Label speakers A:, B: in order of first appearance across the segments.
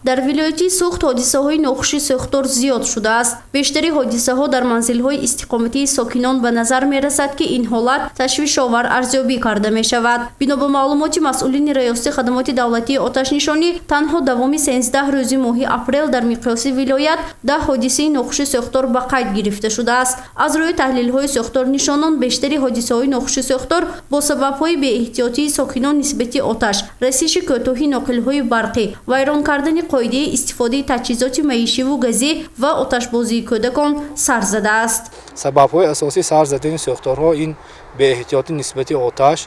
A: Дар вилояти Суғд ҳодисаҳои нохуши сӯхтор зиёд шудааст. Бештари ҳодисаҳо дар манзилҳои истиқоматии сокинон ба назар мерасад, ки ин ҳолат ташвишовар арзёбӣ карда мешавад. Бино ба маълумоти масъулини Раёсати хадамоти давлатии оташнишонӣ, танҳо давоми 13 рӯзи моҳи апрел дар миқёси вилоят 10 ҳодисаи нохуши сӯхтор ба қайд гирифта шудааст. Аз рӯи таҳлилҳои сӯхторнишонон, бештари ҳодисаҳои нохуши сӯхтор бо сабабҳои беэҳтиётии сокинон нисбати оташ, расиши кӯтоҳи ноқилҳои барқӣ, вайрон кардани қоидаи истифодаи таҷҳизоти маишиву газӣ ва оташбозии кӯдакон сар задааст.
B: Сабабҳои асосии сар задани сӯхторҳо ин беэҳтиётӣ нисбати оташ,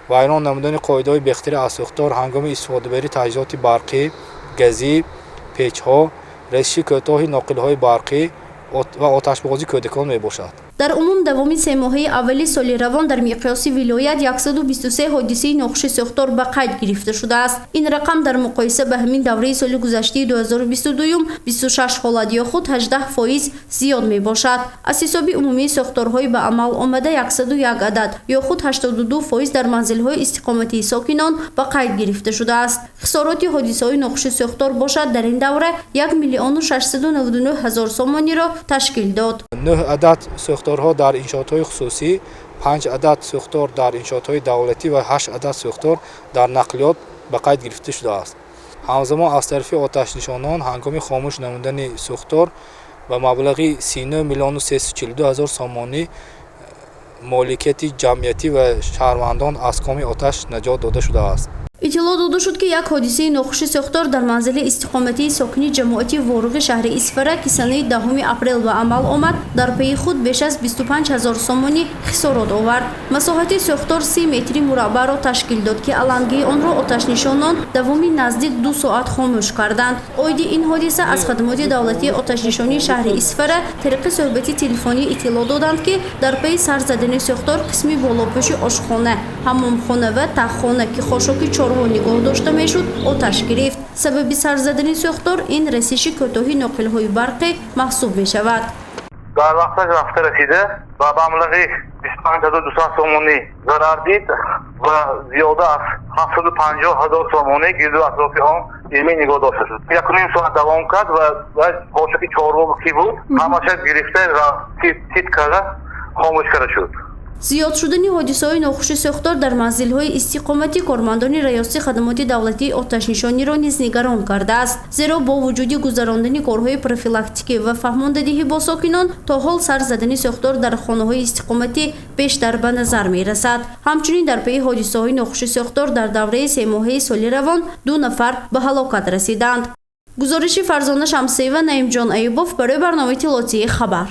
B: вайрон намудани қоидаҳои бехатарӣ аз сӯхтор ҳангоми истифодабарии таҷҳизоти барқӣ, газӣ, печҳо, расиши кӯтоҳи ноқилҳои барқӣ ва оташбозии кӯдакон мебошад.
A: Дар умум, давоми семоҳаи аввали соли равон дар миқёси вилоят 123 ҳодисаи нохуши сӯхтор ба қайд гирифта шудааст. Ин рақам дар муқоиса ба ҳамин давраи соли гузаштаи 2022 26 ҳолат ё худ 18% зиёд мебошад. Аз ҳисоби умумии сӯхторҳои ба амал омада 101 адад ё худ 82% дар манзилҳои истиқоматии сокинон ба қайд гирифта шудааст. Хисороти ҳодисаҳои нохуши сӯхтор бошад, дар ин давра 1 миллиону 699 ҳазор сомониро ташкил дод.
B: Нӯҳ адад сӯхторҳо дар иншоотҳои хусусӣ, панҷ адад сӯхтор дар иншоотҳои давлатӣ ва ҳашт адад сӯхтор дар нақлиёт ба қайд гирифта шудааст. Ҳамзамон, аз тарафи оташнишонон ҳангоми хомӯш намудани сӯхтор ба маблағи 39 миллиону 342 ҳазор сомонӣ моликияти ҷамъиятӣ ва шаҳрвандон аз коми оташ наҷот дода шудааст.
A: Иттилоъ дода шуд, ки як ҳодисаи нохуши сӯхтор дар манзили истиқоматии сокини ҷамоати Воруғи шаҳри Исфара, ки санаи 10 апрел ба амал омад, дар пайи худ беш аз 25 ҳазор сомонӣ хисорот овард. Масоҳати сӯхтор 30 метри мураббаъро ташкил дод, ки алангии онро оташнишонон давоми наздик 2 соат хомӯш карданд. Оиди ин ҳодиса аз хадамоти давлатии оташнишонии шаҳри Исфара тариқи суҳбати телефонӣ иттилоъ доданд, ки дар пайи сар задани сӯхтор қисми болопӯши ошхона, ҳаммомхона ва таххона, ки хошоки чорво нигоҳ дошта мешуд, оташ гирифт. Сабаби сар задани сӯхтор ин расиши кӯтоҳи ноқилҳои барқӣ маҳсуб мешавад.
C: Дар вақташ рафта расида ва ба маблағи 25 200 сомонӣ зарар дид ва зиёда аз 750 000 сомонӣ гирду атрофи он илмӣ нигоҳ дошта шуд. 1,5 соат давом кард ва хошоки чорво ки буд, ҳамаша гирифта тит карда, хомӯш карда шуд.
A: Зиёд шудани ҳодисаҳои нохуши сӯхтор дар манзилҳои истиқоматӣ кормандони Раёсати хадамоти давлатии оташнишониро низ нигарон кардааст, зеро бо вуҷуди гузарондани корҳои профилактикӣ ва фаҳмондадиҳӣ бо сокинон, то ҳол сар задани сӯхтор дар хонаҳои истиқоматӣ бештар ба назар мерасад. Ҳамчунин, дар пайи ҳодисаҳои нохуши сӯхтор дар давраи семоҳаи соли равон ду нафар ба ҳалокат расиданд. Гузориши Фарзона Шамсиева, Наимҷон Аюбов барои барномаи иттилоотии «Хабар».